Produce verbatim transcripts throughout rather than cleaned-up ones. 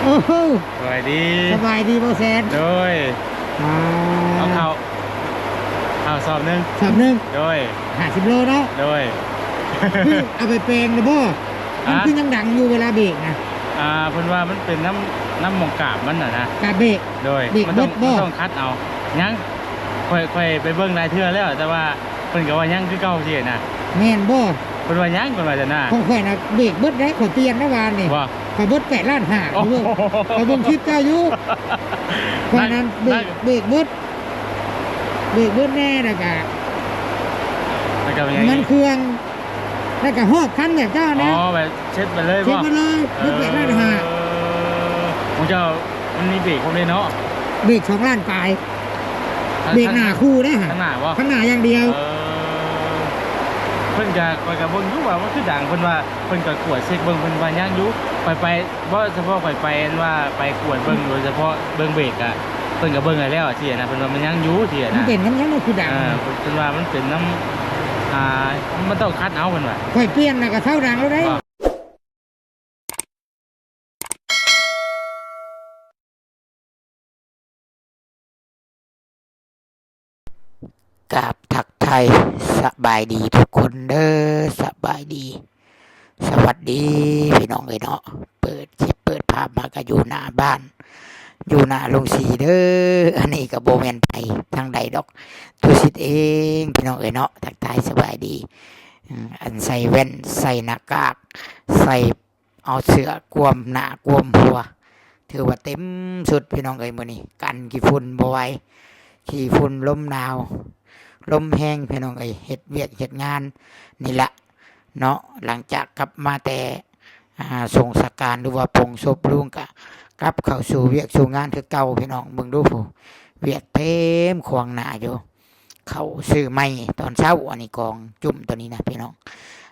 โอ้โห สบายดี สบายดีบ่แซน โดย อ่า เอาข้าว ข้าวสอบหนึ่ง สอบหนึ่ง โดย ห้าสิบโลเนาะ โดย คือเอาไปแปลงนะบ่ มัน ฮะ คือยังดังอยู่เวลาเบรกนะ อ่า เพิ่นว่ามันเป็นน้ำ น้ำหม่องกาบมันน่ะนะ กาบเบรก โดย เบรก มันต้อง เบิดบ่ มันต้องคัดเอา ยัง ข่อย ข่อยไปเบิ่งหลายเทื่อแล้ว แต่ว่าเพิ่นก็ว่ายังคือเก่าซี้นะ แม่นบ่ เพิ่นว่ายัง เพิ่นว่าจั่งนะ ของข่อยน่ะเบรกเบิดได้ ข่อยเปลี่ยนเมื่อวานนี่ บ่ ข่อยเบิดแปดล้านห้า โอ้โห ข่อยเบิ่งคลิปเจ้าอยู่ ข่อยนั้นเบรก นั่น เบรกเบิด เบรกเบิดแน่ แล้วก็ แล้วก็เป็นไง น้ำมันเครื่อง แล้วก็ฮอบคันแบบเจ้านะ อ๋อ แบบเช็ดไปเลย เช็ด บ่ มาเลย เบิดแปดล้านห้า เออ ของเจ้ามันมีเบรกพร้อมเลยเนาะ เบรกสองล้านปลาย ข้าง เบรกหน้าคู่เด้อ ข้างหน้าบ่ ข้างหน้าอย่างเดียว เออ เพิ่นก็ ข้อยก็เบิ่งอยู่ว่ามันคือดัง เพิ่นว่า เพิ่นก็กวดเช็คเบิ่ง เพิ่นว่ายังอยู่ ไปไป บ่เฉพาะข่อยไป อันว่าไปกวดเบิ่ง โดยเฉพาะเบิ่งเบรกอะ เพิ่นก็เบิ่งให้แล้วอะซี้นะ เพิ่นว่ามันยังอยู่ซี้นะ มันเป็นน้ำยังมันคือดัง เออ เพิ่นว่ามันเป็นน้ำ อ่า มันต้องคัดเอา เพิ่นว่า ข่อยเปลี่ยนแล้วก็เซาดังแล้วเด้ บ่ กราบทักทายสบายดีทุกคนเด้อ สบายดี สวัสดีพี่น้องเอ้ยเนาะ เปิดคลิปเปิดภาพมาก็อยู่หน้าบ้าน อยู่หน้าโรงสีเด้อ อันนี้ก็บ่แม่นไผทางใดดอก ตุสิทธิ์เองพี่น้องเอ้ยเนาะ ทักทายสบายดี อืม อันใส่แว่น ใส่หน้ากาก ใส่ เอาเสื้อกวมหน้ากวมหัว ถือว่าเต็มชุดพี่น้องเอ้ย มื้อนี้กันขี้ฝุ่นบ่ไหว ขี้ฝุ่นลมหนาว ลมแฮงพี่น้องเอ้ย เฮ็ดเวียกเฮ็ดงานนี่ละเนาะ หลังจากกลับมาแต่ อ่า สงสการหรือว่าปลงศพลุงกะกลับเข้าสู่เวียกสู่งานคือเก่าพี่น้อง เบิ่งดูพู้น เวียกเต็มขวางหน้าอยู่ เข้าซื้อใหม่ตอนเช้า อันนี้กองจุ่มตัวนี้นะพี่น้อง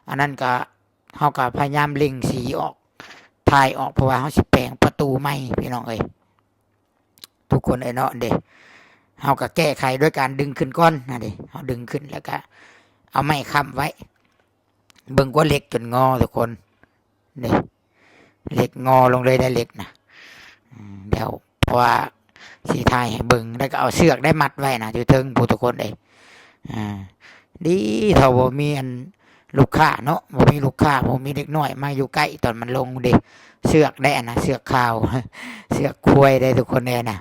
อันนั้นก็ เฮาก็พยายามเล็งสีออก ถ่ายออก เพราะว่าเฮาสิแปลงประตูใหม่พี่น้องเอ้ย ทุกคนเอ้ยเนาะ เด้ เฮาก็แก้ไขด้วยการดึงขึ้นก่อนนะเด้ เฮาดึงขึ้นแล้วก็เอาไม้ค้ำไว้ เบิ่งกว่าเหล็กจนงอทุกคน เด้ เหล็กงอลงเลยได้เหล็กนะ อืม เดี๋ยว เพราะว่าสิถ่ายให้เบิ่ง แล้วก็เอาเชือกได้มัดไว้นะ อยู่เทิงพู้นทุกคนเอ้ย อ่า ดีเท่าบ่มีอันลูกค้าเนาะ บ่มีลูกค้า บ่มีเด็กน้อยมาอยู่ใกล้ตอนมันลงเด้ เชือกได้อันนะ เชือกขาว เชือกควายได้ทุกคนเอ้ยนะ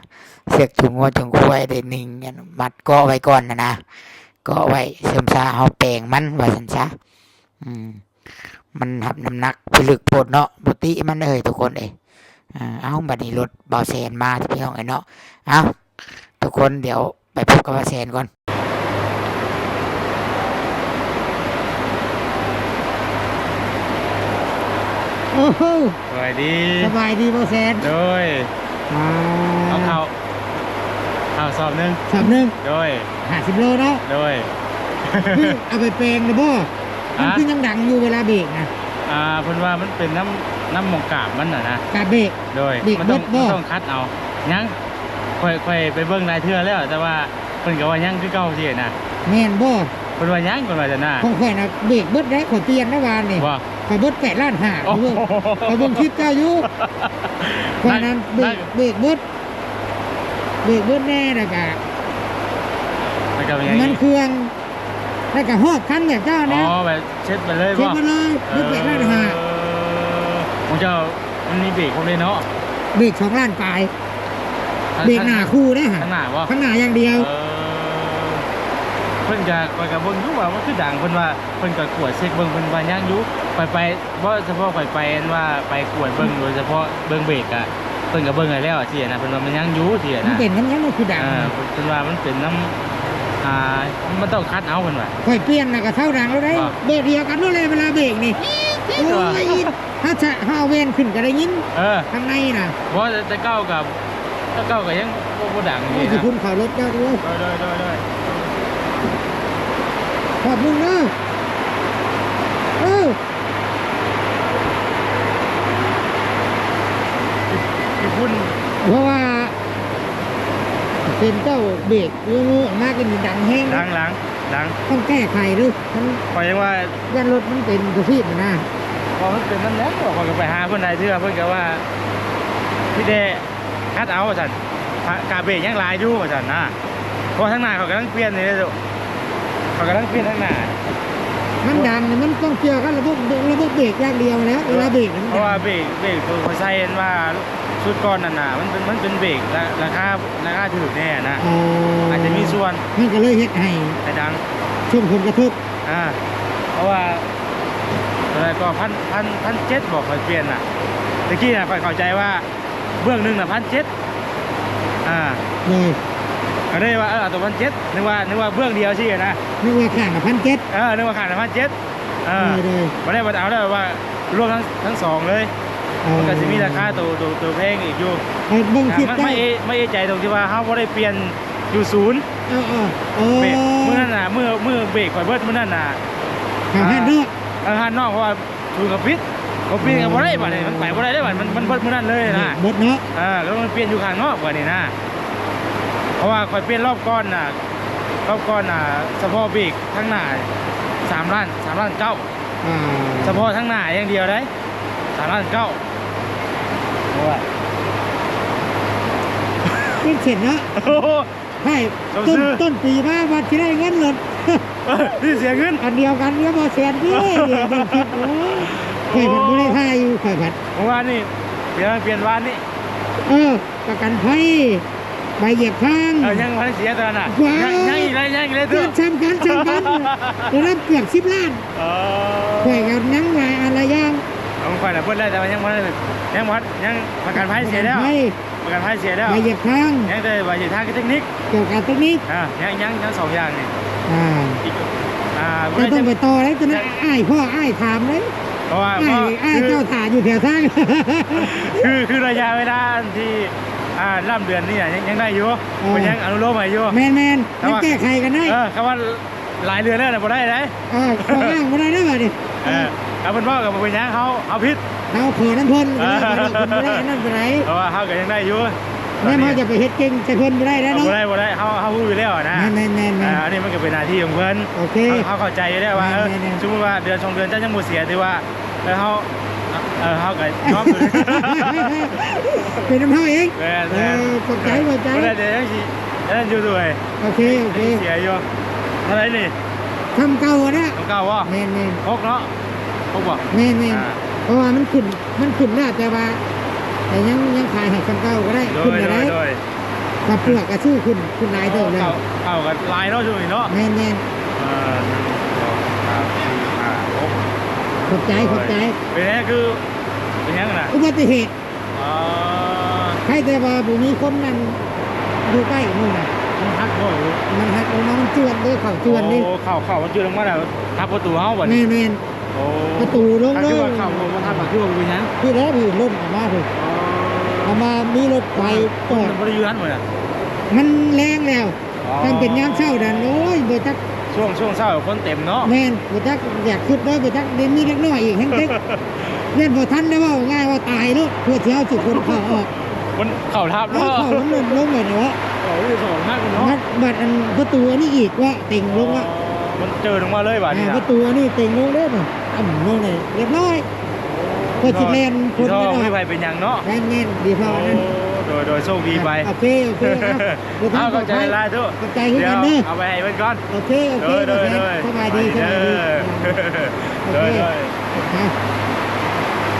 เชือกจูงงัวจูงควายได้หนึ่งอัน มัดเกาะไว้ก่อนนะนะ เกาะไว้ เสื่อมซาเฮาแปลงมันว่าซั่นซะ อืม มันรับน้ำหนักพิลึกโพดเนาะ บ่ติมันเอ้ยทุกคนเอ้ย อ่า เอา บัดนี้รถบ่าวแสนมาพี่น้องเอ้ยเนาะ เอา ทุกคนเดี๋ยวไปพบกับบ่าวแสนก่อน โอ้โห สบายดี สบายดีบ่าวแสน โดย อ่า เอาข้าว ข้าวสอบหนึ่ง สอบหนึ่ง โดย ห้าสิบโลเนาะ โดย คือเอาไปแปลงนะบ่ มัน ฮะ คือยังดังอยู่เวลาเบรกนะ อ่า เพิ่นว่ามันเป็นน้ำ น้ำหม่องกาบมันน่ะนะ กาบเบรก โดย เบรก มันต้อง เบิดบ่ มันต้องคัดเอา ยัง ข่อย ข่อยไปเบิ่งหลายเทื่อแล้ว แต่ว่าเพิ่นก็ว่ายังคือเก่าซี้นะ แม่นบ่ เพิ่นว่ายัง เพิ่นว่าจั่งนะ ของข่อยน่ะเบรกเบิดได้ ข่อยเปลี่ยนเมื่อวานนี่ บ่ ข่อยเบิดแปดล้านห้า โอ้โห ข่อยเบิ่งคลิปเจ้าอยู่ ข่อยนั้นเบรก นั่น เบรกเบิด เบรกเบิดแน่ แล้วก็ แล้วก็เป็นไง น้ำมันเครื่อง แล้วก็ฮอบคันแบบเจ้านะ อ๋อ แบบเช็ดไปเลย เช็ด บ่ มาเลย เบิดแปดล้านห้า เออ ของเจ้ามันมีเบรกพร้อมเลยเนาะ เบรกสองล้านปลาย ข้าง เบรกหน้าคู่เด้อ ข้างหน้าบ่ ข้างหน้าอย่างเดียว เออ เพิ่นก็ ข้อยก็เบิ่งอยู่ว่ามันคือดัง เพิ่นว่า เพิ่นก็กวดเช็คเบิ่ง เพิ่นว่ายังอยู่ ข่อยไป บ่เฉพาะข่อยไป อันว่าไปกวดเบิ่ง โดยเฉพาะเบิ่งเบรกอะ เพิ่นก็เบิ่งให้แล้วอะซี้นะ เพิ่นว่ามันยังอยู่ซี้นะ มันเป็นน้ำยังมันคือดัง เออ เพิ่นว่ามันเป็นน้ำ อ่า มันต้องคัดเอา เพิ่นว่า ข่อยเปลี่ยนแล้วก็เซาดังแล้วได้ บ่ แบบเดียวกันนั่นแหละเวลาเบรกนี่ โอ้ย ถ้าจะ ถ้าเอาแว่นขึ้นก็ได้ยิน เออ ข้างในน่ะ บ่ แต่ แต่เก่ากับ แต่เก่าก็ยังบ่ บ่ดัง โอ้ย นี่นะ สิคุณเขารถเจ้าด้วย โดย โดย โดย โดย ขอบคุณนะ เออ ขี้ฝุ่น เพราะว่าเป็นเจ้าเบรกเยอะมาก ก็มีดังแฮง ดัง ดัง ดัง ต้องแก้ไขดู มัน ข่อยยังว่า ย่านรถมันเป็นกระซีบนะ พอมันเป็นนั่นแหละ ข่อยก็ไปหาเพิ่นหลายเทื่อ เพิ่นก็ว่า มีแต่คัดเอาว่าซั่น กะเบรกยังหลายอยู่ว่าซั่นนะ เพราะว่าทางหน้าเขากำลังเปลี่ยนนี่เด้อ เขากำลังเปลี่ยนทางหน้า มันดังนี่มันต้องเกี่ยวกับระบบ ระบบเบรกอย่างเดียวแล้ว เวลาเบรกมันดัง เพราะว่าเบรก เบรกตัวเขาใส่อันว่าชุดก่อนนั่นน่ะ มันเป็น มันเป็นเบรกรา ราคา ราคาถูกแน่นะ อ๋อ อาจจะมีส่วน มันก็เลยเฮ็ดให้ ให้ดัง ส่งผลกระทบ อ่า เพราะว่าเท่าไหร่ก็ พัน พัน พันเจ็ดบอกข้อยเปลี่ยนน่ะ ตะกี้น่ะข้อยเข้าใจว่าเบื้องหนึ่งน่ะ พันเจ็ด อ่า โดย ก็เลยว่า เออ เอาตัว พันเจ็ด นึกว่า นึกว่าเบื้องเดียวสินะ นึกว่าข้างละ พันเจ็ด เออ นึกว่าข้างละ พันเจ็ด เออ โดย โดย บ่ได้ว่าเอาแล้วว่ารวมทั้ง ทั้งสองเลย อ๋อ มันก็สิมีราคาตัว ตัว ตัวแพงอีกอยู่ เออ เบิ่ง อ่า คิด มัน ได้ มันเอะ มันเอะใจตรงที่ว่าเฮาบ่ได้เปลี่ยนอยู่ศูนย์ เออ เออ เออ เบรกมื้อนั้นน่ะ มื้อ มื้อเบรกข้อยเบิดมื้อนั้นน่ะ หาร้านนอก เออ ร้านนอก เพราะว่า ศูนย์ก็ปิด ก็ปิดก็บ่ได้บัดนี้ มันไปบ่ได้เด้บัด มัน มันเบิดมื้อนั้นเลยนะ เบิดเนาะ เออ แล้วมันเปลี่ยนอยู่ข้างนอกบัดนี้นะ เพราะว่าข้อยเปลี่ยนรอบก่อนน่ะ รอบก่อนน่ะ เฉพาะเบรกข้างหน้า สามล้าน สามล้านเก้า อ่า เฉพาะข้างหน้าอย่างเดียวเด้ สามล้านเก้า โอ้ย เป็นเส้นเนาะ โอ้โห ใช่ สม ต้น ซื่อ ต้นปีมาว่าสิได้เงินรถ เออ นี่เสียเงิน อันเดียวกันเนี่ย บ่แสนเด้ เดี๋ยวเบิ่งคลิป โอ้ย ข้อยผัดบ่ได้ถ่ายอยู่ ข้อยผัด เมื่อวานนี่ เปลี่ยน เปลี่ยนวานนี่ เออ ประกันภัย ใบเหยียบทาง เออ ยังบ่ทันเสียตอนนั้นน่ะ ว้าว ยัง ยังอีกแล้ว ยังอีกแล้ว เกิน ซ้ำกัน ซ้ำกัน ระดับเกือบสิบล้าน เออ ข้อยก็ยังหลายอันหลายอย่าง ของข้อยน่ะเบิดแล้ว แต่ว่ายังบ่ทัน ยังบ่ทัน ยังประกันภัยเสียแล้ว ประกันภัย ประกันภัยเสียแล้ว ใบเหยียบทาง ยังแต่ใบเหยียบทางกับเทคนิค เกี่ยวกับเทคนิค อ่า ยัง ยัง ยังสองอย่างนี่ อ่า อีก อ่า เจ้าต้องไปต่อเลย ตัวนั้น อ้ายพ่อ อ้ายถามเลย เพราะว่า อ้าย เพราะ อ้าย คือ เจ้าถ่าอยู่แถวทาง คือ คือระยะเวลาอันที่ อ่า ล่ำเดือนนี่อะ ยัง ยังได้อยู่ เออ มันยังอนุโลมให้อยู่ แม่นๆ แต่ว่า มันแก้ไขกันได้ เออ คำว่า หลายเดือนแล้วนะ บ่ได้เด้ เออ ข้ออ้างบ่ได้เด้อบัดนี้ เออ ถ้าเพิ่นเว้าก็บ่เป็นหยัง เฮา เฮาผิด เฮาขอน้ำเพิ่น เออ เพิ่นบ่ได้นั่นปานใด เพราะว่าเฮาก็ยังได้อยู่ แม่น เฮาจะไปเฮ็ดเก่งใส่เพิ่นบ่ได้เด้อเนาะ บ่ได้ บ่ได้ เฮา เฮาฮู้อยู่แล้วนะ แม่นๆๆๆ อ่า อันนี้มันก็เป็นหน้าที่ของเพิ่น โอเค เฮา เฮาเข้าใจอยู่แล้วว่า แม่นๆๆ เออ สมมุติว่าเดือนสองเดือนเจ้ายังบ่เสีย ถือว่า เออ เฮา เออ เฮาก็ยอมอยู่ เป็นนำเฮาเอง แม่นๆ เออ ขอบใจ ขอบใจ บ่ได้ เดี๋ยวสิ อันนั้นอยู่ด้วย โอเค โอเค เสียอยู่ เท่าไหร่นี่ ซ้ำเก่าอะนะ ซ้ำเก่าบ่ แม่นๆ หกเนาะ หกบ่ แม่นๆ อ่า เพราะว่ามันขึ้น มันขึ้นแล้ว แต่ว่า แต่ยัง ยังขายให้ซ้ำเก่าก็ได้ โดย ขึ้นก็ได้ โดย โดย ข้าวเปลือกก็ซื้อขึ้น ขึ้นหลายเติบแล้ว ข้าว ข้าวก็หลายเนาะช่วงนี้เนาะ แม่นๆ เออ หนึ่ง สอง สาม สี่ ห้า หก ขอบใจ ขอบใจ เป็นไงคือ เป็นยังไงนะ อุบัติเหตุ อ๋อ ใครแต่ว่าบ่มีคนนั่นอยู่ใกล้มื้อน่ะ มันหักบ่อยู่ มันหักลงมา มันจวนเด้ เข้าจวนเด้ โอ้ เข้า เข้ามันจวนลงมาแล้ว ทับประตูเฮาบัดนี้ แม่นๆ โอ้ ประตูลงเลย ถ้าคือว่าเข้าบ่ทัน ก็คือว่าเป็นหยัง พี่แล้วพี่ล่นออกมาพี่ อ๋อ เอามามีรถไฟจอด มันบ่ได้อยู่หั้นบ่น่ะ มันแลงแล้ว อ๋อ คันเป็นยามเช้านั่น โอ้ย บ่จัก ช่วง ช่วงเช้าคนเต็มเนาะ แม่น บ่จักอยากคิดเด้อ บ่จักเดี๋ยวมีเด็กน้อยอีกแฮงเต็ก เล่นบ่ทันได้ เว้าง่ายว่าตายโลด เพื่อสิเอาสิคนเข้าออก มันเข้าทับ เอ้า เนาะ เข้ามันลงไปนี่วะ เข้าอยู่สองทางกันเนาะ บัด บัดอันประตูอันนี้อีกวะ เต็งลงวะ อ๋อ มันเจิ่งลงมาเลยบัดนี้ อ่า นะ ประตูอันนี้เต็งลงเลยน่ะ ต่ำลงเลย เรียบร้อย ก็สิแล่นพ้น พี่ทอง ไม่ไหวเป็นหยังเนาะ แม่นๆ ดีพอ โอ้ นั่น โดย โดยโชคดีไป โอเค โอเค เอา เดินทางปลอดภัย เอา ขอบใจหลายๆ ทุก ขอบใจคือกันเด้อ เดี๋ยวเอาไปให้เพิ่นก่อน โอเค โอเค โดย โดย โดย สบายดี สบายดี โดย โอเค โดย โดย อ่ะ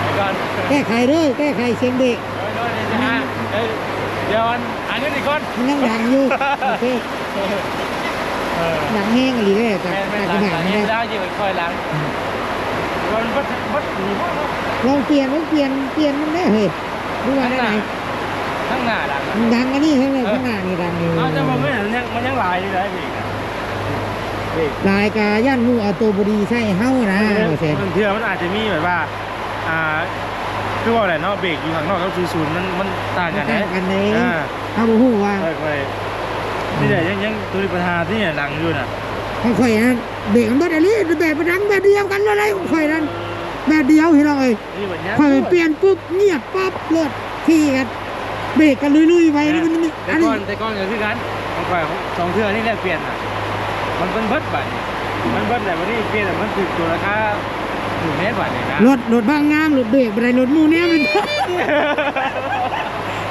ไปก่อน แก้ไขเด้อ แก้ไขเสียงเบรก โดย โดย เดี๋ยวจะหา เดี๋ยว เดี๋ยวอัน หาเงินอีกก่อน มันยังดังอยู่ โอเค เออ ดังแฮงอีหลีเด้อ แต่ แม่นๆ แต่ก็ดัง หลัง นะ หลัง แล้วอยู่ค่อยหลัง อืม มันเบิด เบิดหนีบ่เนาะ ลองเปลี่ยน ลองเปลี่ยน เปลี่ยนมันได้เฮ้ย ดูว่าได้ไหน ข้างหน้าดังอะ มันดังอันนี้เฮ้ย เออ ข้างหน้านี่ดังอยู่ เอาแต่ว่ามันยัง มันยังหลายอยู่นะพี่ เบรก หลายกะย่านหมู่เอาตัวบ่ดีใส่เฮานะ เออ ว่าซั่น บางเทื่อมันอาจจะมีแบบว่า อ่า คือว่าแหละเนาะ เบรกอยู่ข้างนอกกับศูนย์ศูนย์ มัน มันต่างกัน มันต่างกันเด้ อ่า เฮาบ่ฮู้ว่า ค่อยๆ นี่แหละยัง ยังตัวนี้ปัญหาที่เนี่ยดังอยู่น่ะ ของข่อยนั่น เบรกมันเบิดอันนี้ แบบมันดังแบบเดียวกันเลยของข่อยนั่น แบบเดียวพี่น้องเอ้ย นี่เหมือนกัน ข่อยเปลี่ยนปุ๊บเงียบปั๊บเลย ขี่กัน เบรกกันลุยๆไป เออ นี่มัน แต่ อันนี้ ก่อน แต่ก่อนก็คือกัน ของข่อยสองเทื่อนี่แหละเปลี่ยนน่ะ มันเป็นเบิดบัดนี่ มันเบิดแต่วันนี้เปลี่ยน มันถืกตัวราคาถูกแน่บัดนี่นะ รถ รถบ้างงาม รถเบรกบ่ได้ รถหมู่เนี่ยมัน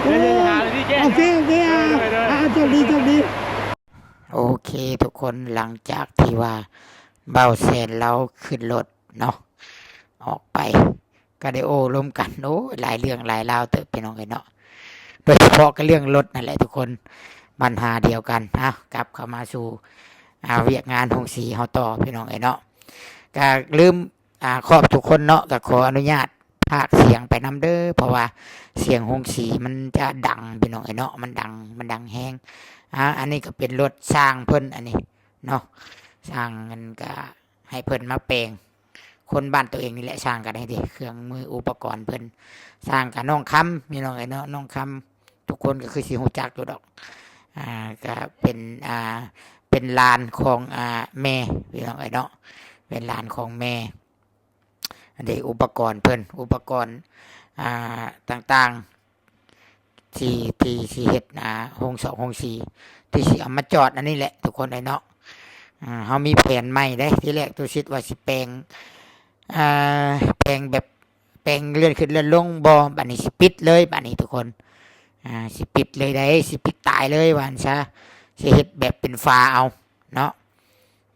โอเค โอเค อ่ะ อ่ะ โชคดี โชคดี โอเค ทุกคน หลังจากที่ว่าบ่าวแสนเราขึ้นรถเนาะ ออกไป ก็ได้โอ้ลมกัน โอ้ย หลายเรื่องหลายราวเติบพี่น้องเอ้ยเนาะ โดยเฉพาะก็เรื่องรถนั่นแหละทุกคน ปัญหาเดียวกัน เอ้า กลับเข้ามาสู่ อ่า เวียกงานโฮงสีเฮาต่อพี่น้องเอ้ยเนาะ ก็ลืม อ่า ขอบทุกคนเนาะ ก็ขออนุญาตพากย์เสียงไปนำเด้อ เพราะว่าเสียงโฮงสีมันจะดังพี่น้องเอ้ยเนาะ มันดัง มันดังแฮง อ่า อันนี้ก็เป็นรถช่างเพิ่นอันนี้เนาะ ช่างมันก็ให้เพิ่นมาแปลง คนบ้านตัวเองนี่แหละ ช่างก็ได้เด้ เครื่องมืออุปกรณ์เพิ่น ช่างก็น้องคำพี่น้องเอ้ยเนาะ น้องคำ ทุกคนก็คือสิฮู้จักอยู่ดอก อ่า ก็เป็น อ่า เป็นหลานของ อ่า แม่พี่น้องเอ้ยเนาะ เป็นหลานของแม่ อันนี้อุปกรณ์เพิ่น อุปกรณ์ อ่า ต่างๆ ที่ ที่สิเฮ็ด อ่า โฮงสองโฮงสี่ ที่สิเอามาจอดอันนี้แหละ ทุกคนเอ้ยเนาะ อ่า เฮามีแผนใหม่เด้ ทีแรกตุสิตว่าสิแปลง อ่า แปลงแบบ แปลงเลื่อนขึ้นเลื่อนลงบ่ บัดนี้สิปิดเลย บัดนี้ทุกคน อ่า สิปิดเลยได้ สิปิดตายเลยว่าซั่นซะ สิเฮ็ดแบบเป็นฝาเอาเนาะ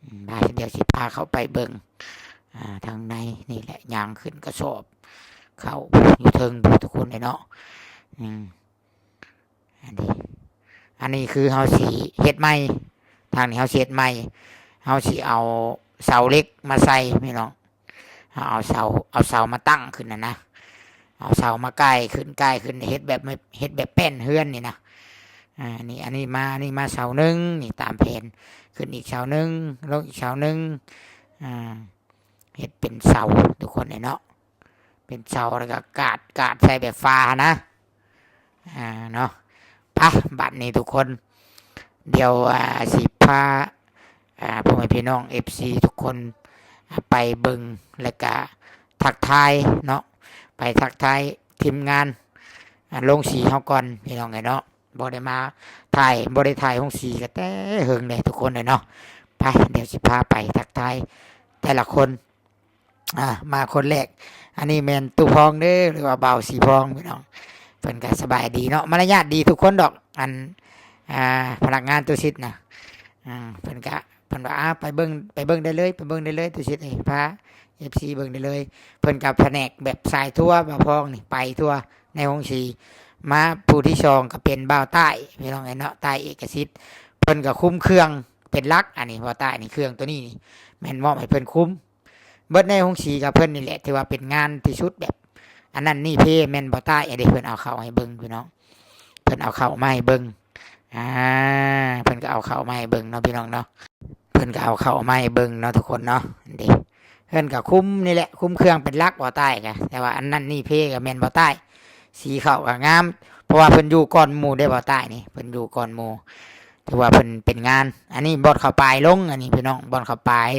อืม ได้ เดี๋ยวสิพาเข้าไปเบิ่ง อ่า ทางในนี่แหละ ย่างขึ้นกระสอบ เข้าอยู่เทิงพู้นทุกคนเอ้ยเนาะ อืม อันนี้ อันนี้คือเฮาสิเฮ็ดใหม่ ทางนี้เฮาสิเฮ็ดใหม่ เฮาสิเอาเสาเหล็กมาใส่พี่น้อง เฮาเอาเสา เอาเสามาตั้งขึ้นน่ะนะ เอาเสามาก่ายขึ้น ก่ายขึ้น เฮ็ดแบบ เฮ็ดแบบแป้นเฮือนนี่นะ อ่า นี่ อันนี้มา อันนี้มาเสาหนึ่ง นี่ตามแผน ขึ้นอีกเสาหนึ่ง ลงอีกเสาหนึ่ง อ่า เฮ็ดเป็นเสาทุกคนเอ้ยเนาะ เป็นเสาแล้วก็กาด กาดใส่แบบฝานะ อ่า เนาะ ไป บัดนี้ทุกคน เดี๋ยว อ่า สิพา อ่า พ่อแม่พี่น้อง เอฟซี ทุกคน อ่า ไปเบิ่ง แล้วก็ทักทายเนาะ ไปทักทายทีมงาน อ่า โฮงสีเฮาก่อนพี่น้องเอ้ยเนาะ บ่ได้มาถ่าย บ่ได้ถ่ายโฮงสีก็แต่เฮิงเลยทุกคนเอ้ยเนาะ ไป เดี๋ยวสิพาไปทักทายแต่ละคน อ่า มาคนแรก อันนี้แม่นตู้พองเด้อ หรือว่าบ่าวสีพองพี่น้อง เพิ่นก็สบายดีเนาะ มารยาทดีทุกคนดอก อัน อ่า พนักงานตุสิตนะ อ่า เพิ่นก็ เพิ่นว่า อ่า ไปเบิ่ง ไปเบิ่งได้เลย ไปเบิ่งได้เลย ตุสิตนี่ พา เอฟซี เบิ่งได้เลย เพิ่นก็แผนกแบบสายทัวร์ บ่าวพองนี่ ไปทัวร์ในโฮงสี มาผู้ที่สองก็เป็นบ่าวใต้ พี่น้องเอ้ยเนาะ ใต้เอกสิทธิ์ เพิ่นก็คุมเครื่องเป็นหลัก อันนี้บ่าวใต้นี่ เครื่องตัวนี้นี่ แม่นมอบให้เพิ่นคุม เบิดในโฮงสีกับเพิ่นนี่แหละ ถือว่าเป็นงานที่สุดแบบ อันนั้นนี่เพแม่นบ่าวใต้ อันนี้เพิ่นเอาเข้าให้เบิ่งพี่น้อง เพิ่นเอาเข้ามาให้เบิ่ง อ่า เพิ่นก็เอาเข้ามาให้เบิ่งเนาะพี่น้องเนาะ เพิ่นก็เอาเข้ามาให้เบิ่งเนาะทุกคนเนาะ เด้ เพิ่นก็คุมนี่แหละ คุมเครื่องเป็นหลักบ่าวใต้กะ แต่ว่าอันนั้นนี่เพก็แม่นบ่าวใต้ สีเข้าก็งาม เพราะว่าเพิ่นอยู่ก่อนหมู่เด้บ่าวใต้นี่ เพิ่นอยู่ก่อนหมู่ ถือว่าเพิ่นเป็นงาน อันนี้บ่อนเข้าปายลง อันนี้พี่น้อง บ่อนเข้าปาย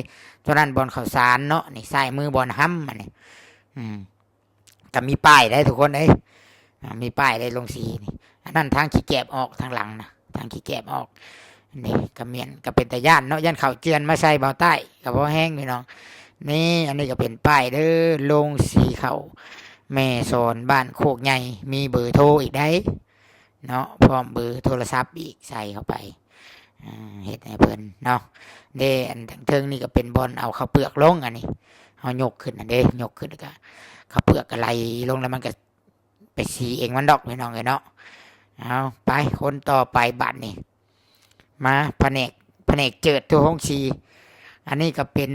ตัวนั้นบ่อนเข้าสารเนาะ นี่ซ้ายมือบ่อนห้ำ อันนี้ อืม ก็มีป้ายได้ทุกคนเอ้ย อ่า มีป้ายได้โฮงสีนี่ อันนั้นทางขี้แกบออกทางหลังนะ ทางขี้แกบออก นี่ก็แม่น ก็เป็นตาย่านเนาะ ย่านเขาเจือนมาใส่บ่าวใต้ ก็บ่แฮงพี่น้อง นี่ อันนี้ก็เป็นป้ายเด้อ โฮงสีเข้าแม่สอนบ้านโคกใหญ่ มีเบอร์โทรอีกได้ เนาะ พร้อมเบอร์โทรศัพท์อีก ใส่เข้าไป อ่า เฮ็ดให้เพิ่นเนาะ เด้ อันเทิงๆนี่ก็เป็นบ่อนเอาข้าวเปลือกลง อันนี้ เฮายกขึ้นอันเด้ ยกขึ้นแล้วก็ ข้าวเปลือกก็ไหลลง แล้วมันก็ไปสีเองมันดอกพี่น้องเอ้ยเนาะ เอา ไป คนต่อไปบัดนี้ มาแผนก แผนกเจิดทั่วโฮงสี อันนี้ก็เป็น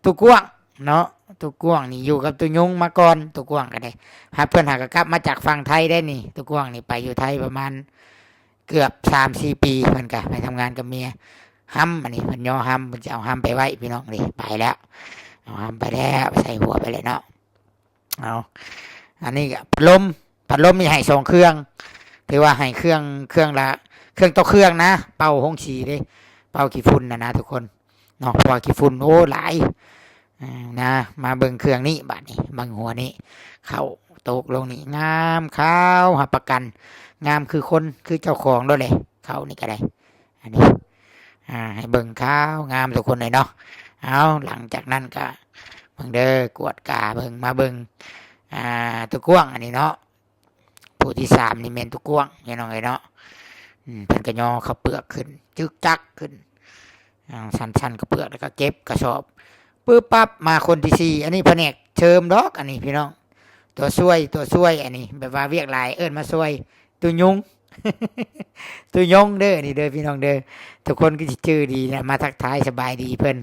ตู้กว้างเนาะ ตู้กว้างนี่อยู่กับตู้ยุงมาก่อน ตู้กว้างก็ได้ หาเพิ่นหากะกลับมาจากฝั่งไทยได้นี่ ตู้กว้างนี่ไปอยู่ไทยประมาณเกือบสามสี่ปี เพิ่นก็ไปทำงานกับเมีย ห้ำ อันนี้เพิ่นย่อห้ำ เพิ่นจะเอาห้ำไปไว้พี่น้อง นี่ไปแล้ว เอาห้ำไปแล้ว ใส่หัวไปเลยเนาะ เอา อันนี้ก็พัดลม พัดลมนี่ให้สองเครื่อง ถือว่าให้เครื่อง เครื่องละ เครื่องต่อเครื่องนะ เป่าโฮงสีเด้ เป่าขี้ฝุ่นนะนะทุกคน เนาะ เพราะว่าขี้ฝุ่น โอ้ หลาย อ่า นะ มาเบิ่งเครื่องนี้บัดนี้ เบิ่งหัวนี้ เข้าตกลงนี่ งามขาว รับประกัน งามคือคน คือเจ้าของโลดเลย เข้านี่ก็ได้ อันนี้ อ่า ให้เบิ่งขาวงามทุกคนเลยเนาะ เอา หลังจากนั้นก็ เบิ่งเด้อ กวดกาเบิ่ง มาเบิ่ง อ่า ตู้กว้างอันนี้เนาะ ผ ผู้ที่สามนี่แม่นตุกวางพี่น้องเอ้ยเนาะ อืม เพิ่นก็ย่อข้าวเปลือกขึ้น จึกจักขึ้น อ่า สั่นๆข้าวเปลือกแล้วก็เก็บกระสอบ ปึ๊บปั๊บ มาคนที่สี่ อันนี้แผนกเชิมดอก อันนี้พี่น้อง ตัวช่วย ตัวช่วย อันนี้ แบบว่าเวียกหลาย เอิ้นมาช่วย ตุยุง ตุยงเด้อ นี่เด้อพี่น้องเด้อ ทุกคนก็สิจื่อดีนะ มาทักทายสบายดีเพิ่น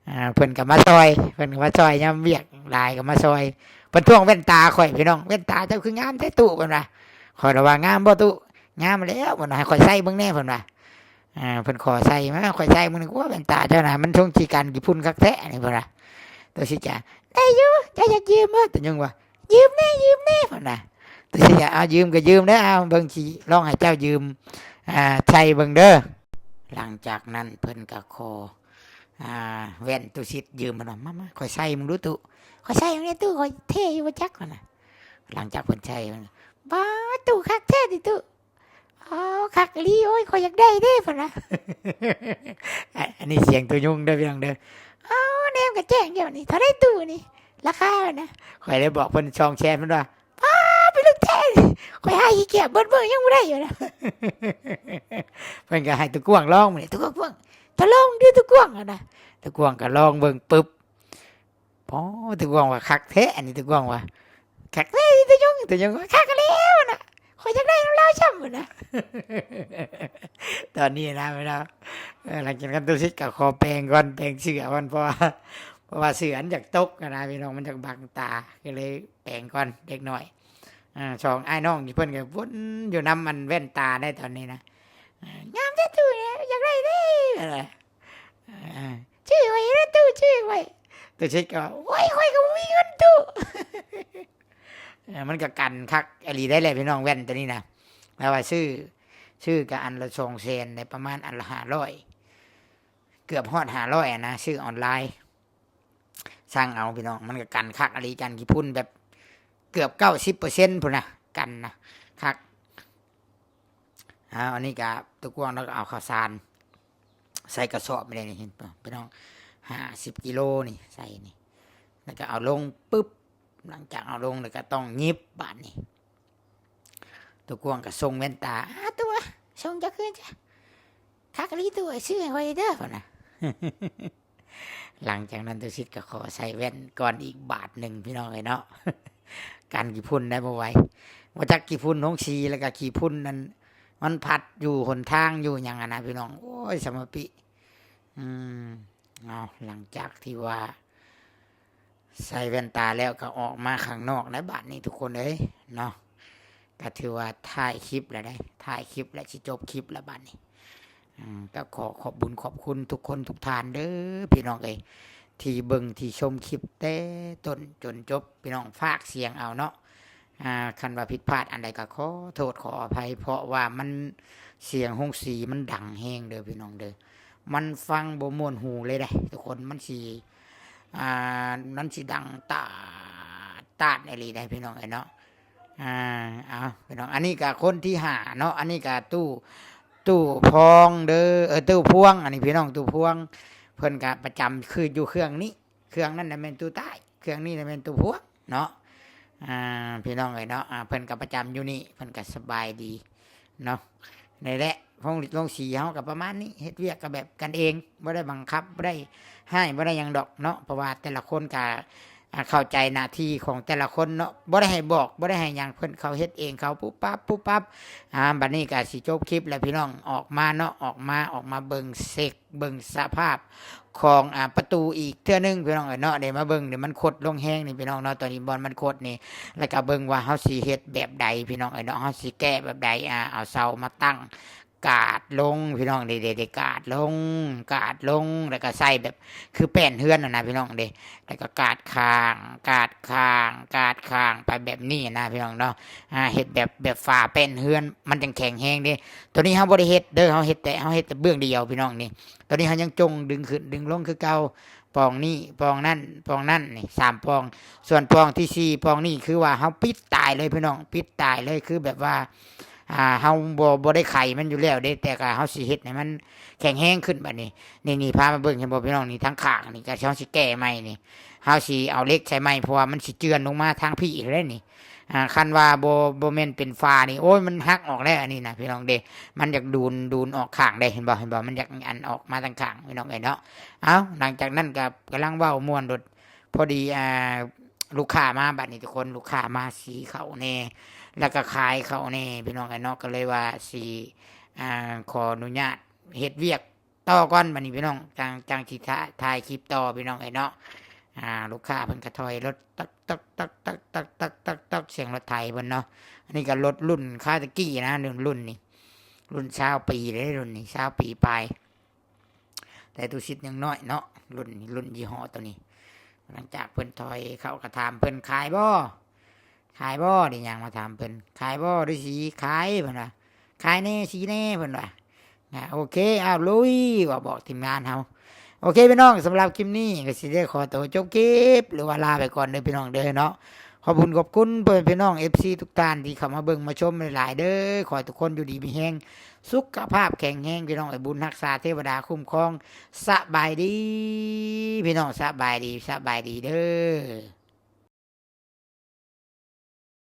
อ่า เพิ่นก็มาซอย เพิ่นก็มาซอย ยามเวียกหลายก็มาซอย เพิ่นทวงแว่นตาข่อยพี่น้อง "แว่นตาเจ้าคืองามแท้ตู้" เพิ่นว่า ข่อยละว่า "งามบ่ตู้" "งามแล้ว" เพิ่นว่า "ให้ข่อยใส่เบิ่งแหน่" เพิ่นว่า อ่า เพิ่นขอใส่มา ข่อยใส่เบิ่ง "โอ้ แว่นตาเจ้านะ มันทรงสิกันขี้ฝุ่นคักแท้" นี่เพิ่นว่า ตัวสิจ๋า "ได้อยู่ เจ้าอยากยืมบ่" ตัวยุงว่า "ยืมแหน่ ยืมแหน่" เพิ่นว่า ตัวสิจ๋า "เอายืมก็ยืมเด้อ เอาเบิ่งสิลองให้เจ้ายืม อ่า ใส่เบิ่งเด้อ" หลังจากนั้นเพิ่นก็ขอ อ่า แว่นตุสิทธิ์ยืม เพิ่นว่า "มา มา ข่อยใส่มึงดูตุ ข่อยใส่มึงแหน่ตุ ข่อยเท่อยู่บ่จัก" เพิ่นน่ะ หลังจากเพิ่นใส่ เพิ่น "ป๊าด ตุคักแท้ติตุ อ๋อ คักอีหลี โอ้ย ข่อยอยากได้เด้" เพิ่นน่ะ อันนี้เสียงตุยุงเด้อพี่น้องเด้อ "อ๋อ แนมก็แจ้งเดี๋ยวนี้ เท่าใดตุนี่ ราคา" เพิ่นน่ะ ข่อยเลยบอกเพิ่น สองแสน เพิ่นว่า "ป๊าด เป็นลูกแท้นี่ ข่อยหาขี้เกียจเบิ่ง เบิ่งยังบ่ได้อยู่นะ" เพิ่นก็ให้ตุกวางลองมื้อนี้ ตุกวาง "ทดลองดูตุกวาง" หั่นน่ะ ตุกวางก็ลองเบิ่งปึ๊บ "ป๊าด ตุกวางว่าคักแท้" อันนี้ตุกวางว่า "คักแท้นี่ตุยุง" ตุยุงว่า "คักแล้ว" หั่นน่ะ "ข่อยอยากได้นำลาวซ้ำ" หั่นน่ะ ตอนนี้นะพี่น้อง เออ หลังจากนั้นตุสิทธิ์ก็ขอแปรงก่อน แปรงเสื้อก่อน เพราะว่า เพราะว่าเสื้อมันอยากตกอะนะพี่น้อง มันอยากบังตา ก็เลยแปรงก่อนเล็กน้อย อ่า สองอ้ายน้องนี่เพิ่นก็วนอยู่นำอันแว่นตาได้ตอนนี้นะ อ่า "งามแท้ตู้เนี่ย อยากได้เด้" อ่า "ซื้อไว้เด้อตู้ ซื้อไว้" ตุสิทธิ์ก็ "โอ้ย ข่อยก็บ่มีเงินตู้" เออ มันก็กันคักอีหลีได้แหละพี่น้อง แว่นตัวนี้นะ แล้วว่าซื้อ ซื้อก็อันละสองแสน ได้ประมาณอันละห้าร้อย เกือบฮอดห้าร้อยอะนะ ซื้อออนไลน์ สั่งเอาพี่น้อง มันก็กันคักอีหลี กันขี้ฝุ่นแบบเกือบเก้าสิบเปอร์เซ็นต์พุ้นนะ กันนะ คัก อ้าว อันนี้ก็ตุกวางแล้วก็เอาข้าวสารใส่กระสอบไปเลยนี่ เห็นปะพี่น้อง ห้าสิบกิโลนี่ ใส่นี่ แล้วก็เอาลงปึ๊บ หลังจากเอาลงแล้วก็ต้องหยิบบาดนี่ ตุกวางก็ส่งแว่นตา "อ้า ตัว ส่งเจ้าคืนจ้ะ คักอีหลีตัว ซื้อให้ข่อยเด้อ" เพิ่นน่ะ หลังจากนั้นตุสิทธิ์ก็ขอใส่แว่นก่อนอีกบาทหนึ่งพี่น้องเอ้ยเนาะ กันขี้ฝุ่นได้บ่ไหว บ่จักขี้ฝุ่นโฮงสี แล้วก็ขี้ฝุ่นนั่น มันพัดอยู่หนทางอยู่หยังอะนะพี่น้อง โอ้ย สมปิ อืม เอา หลังจากที่ว่า ใส่แว่นตาแล้วก็ออกมาข้างนอกนะ บาดนี้ทุกคนเอ้ย เนาะ ก็ถือว่าถ่ายคลิปแล้วได้ ถ่ายคลิปแล้ว สิจบคลิปแล้วบาดนี้ อืม ก็ขอขอบบุญขอบคุณทุกคนทุกท่านเด้อพี่น้องเอ้ย ที่เบิ่งที่ชมคลิปแต่ต้นจนจบ พี่น้องฝากเสียงเอาเนาะ อ่า คันว่าผิดพลาดอันใดก็ขอโทษขออภัย เพราะว่ามัน เสียงโฮงสีมันดังแฮงเด้อพี่น้องเด้อ มันฟังบ่ม่วนหูเลยเด้ทุกคน มันสิ อ่า มันสิดังตาดตาดอีหลีได้พี่น้องเอ้ยเนาะ อ่า เอาพี่น้อง อันนี้ก็คนที่ห้าเนาะ อันนี้ก็ตู้ ตู้พองเด้อ เออ ตู้พวง อันนี้พี่น้อง ตู้พวง เพิ่นก็ประจำคืออยู่เครื่องนี้ เครื่องนั้นน่ะแม่นตู้ใต้ เครื่องนี้น่ะแม่นตู้พวงเนาะ อ่า พี่น้องเอ้ยเนาะ อ่า เพิ่นก็ประจำอยู่นี่ เพิ่นก็สบายดีเนาะ นี่แหละ โฮงโฮงสีเฮาก็ประมาณนี้ เฮ็ดเวียกก็แบบกันเอง บ่ได้บังคับ บ่ได้ห้าม บ่ได้หยังดอกเนาะ เพราะว่าแต่ละคนก็ อ่า เข้าใจหน้าที่ของแต่ละคนเนาะ บ่ได้ให้บอก บ่ได้ให้หยัง เพิ่นเขาเฮ็ดเองเขาปุ๊บปั๊บปุ๊บปั๊บ อ่า บัดนี้ก็สิจบคลิปแล้วพี่น้อง ออกมาเนาะ ออกมา ออกมาเบิ่งเช็ก เบิ่งสภาพของ อ่า ประตูอีกเทื่อหนึ่งพี่น้องเอ้ยเนาะ เดี๋ยวมาเบิ่ง เดี๋ยวมันคดลงแฮงนี่พี่น้องเนาะ ตอนนี้บอลมันคดนี่ แล้วก็เบิ่งว่าเฮาสิเฮ็ดแบบใดพี่น้องเอ้ยเนาะ เฮาสิแก้แบบใด อ่า เอาเสามาตั้ง กาดลงพี่น้อง เด้ เด้ เด้ กาดลง กาดลง แล้วก็ใส่แบบคือแป้นเฮือนน่ะนะพี่น้องเด้ แล้วก็กาดข้าง กาดข้าง กาดข้างไปแบบนี้นะพี่น้องเนาะ อ่า เฮ็ดแบบ แบบฝาแป้นเฮือน มันจั่งแข็งแฮงเด้ ตัวนี้เฮาบ่ได้เฮ็ดเด้อ เฮาเฮ็ดแต่ เฮาเฮ็ดแต่เบื้องเดียวพี่น้องนี่ ตัวนี้เฮายังจงดึงขึ้นดึงลงคือเก่า ปองนี้ ปองนั้น ปองนั้น นี่ สามปอง ส่วนปองที่สี่ ปองนี้คือว่าเฮาปิดตายเลยพี่น้อง ปิดตายเลย คือแบบว่า อ่า เฮาบ่ บ่ได้ไขมันอยู่แล้วเด้ แต่ก็เฮาสิเฮ็ดให้มันแข็งแรงขึ้นบัดนี้ นี่ นี่ พามาเบิ่ง เห็นบ่พี่น้อง นี่ ทางข้างนี่ก็เฮาสิแก้ใหม่นี่ เฮาสิเอาเหล็กใส่ใหม่ เพราะว่ามันสิเจือนลงมาทางพี้เลยนี่ อ่า คันว่าบ่ บ่แม่นเป็นฝ้านี่ โอ้ย มันหักออกแล้วอันนี้นะพี่น้องเด้ มันอยากดูน ดูนออกข้างเด้ เห็นบ่ เห็นบ่ มันอยากอันออกมาทางข้างพี่น้องเอ้ยเนาะ เอ้า หลังจากนั้นก็กำลังเว้าม่วนโลด พอดี อ่า ลูกค้ามาบัดนี้ทุกคน ลูกค้ามาสีเขาแหน่ แล้วก็ขายเขาแหน่พี่น้องเอ้ยเนาะ ก็เลยว่าสิ อ่า ขออนุญาตเฮ็ดเวียกต่อก่อนบัดนี้พี่น้อง จั่ง จั่งสิถ่า- ถ่ายคลิปต่อพี่น้องเอ้ยเนาะ อ่า ลูกค้าเพิ่นก็ถอยรถตักตักตักตักตักตักตักตัก เสียงรถไถเพิ่นเนาะ อันนี้ก็รถรุ่นคาตะกี้นะ รุ่น รุ่นนี้ รุ่นซาวปีเลย รุ่นนี้ ซาวปีปลาย แต่ตู้ซิดยังน้อยเนาะ รุ่นนี้ รุ่นยี่ห้อตัวนี้ หลังจากเพิ่นถอยเขาก็ถามเพิ่น "ขายบ่ ขายบ่" ได้ย่างมาถามเพิ่น "ขายบ่ฤๅษี ขาย" เพิ่นว่า "ขายแหน่ สีแหน่" เพิ่นว่า อ่ะ โอเค เอาลุย ว่าบอกทีมงานเฮา โอเคพี่น้อง สำหรับคลิปนี้ก็สิได้ขอตัวจบคลิป หรือว่าลาไปก่อนเด้อพี่น้องเด้อเนาะ ขอบคุณ ขอบคุณเพื่อนพี่น้อง เอฟซี ทุกท่านที่เข้ามาเบิ่งมาชมหลายๆเด้อ ขอให้ทุกคนอยู่ดีมีแฮง สุขภาพแข็งแรงพี่น้อง ให้บุญรักษาเทวดาคุ้มครอง สบายดี พี่น้อง สบายดี สบายดีเด้อ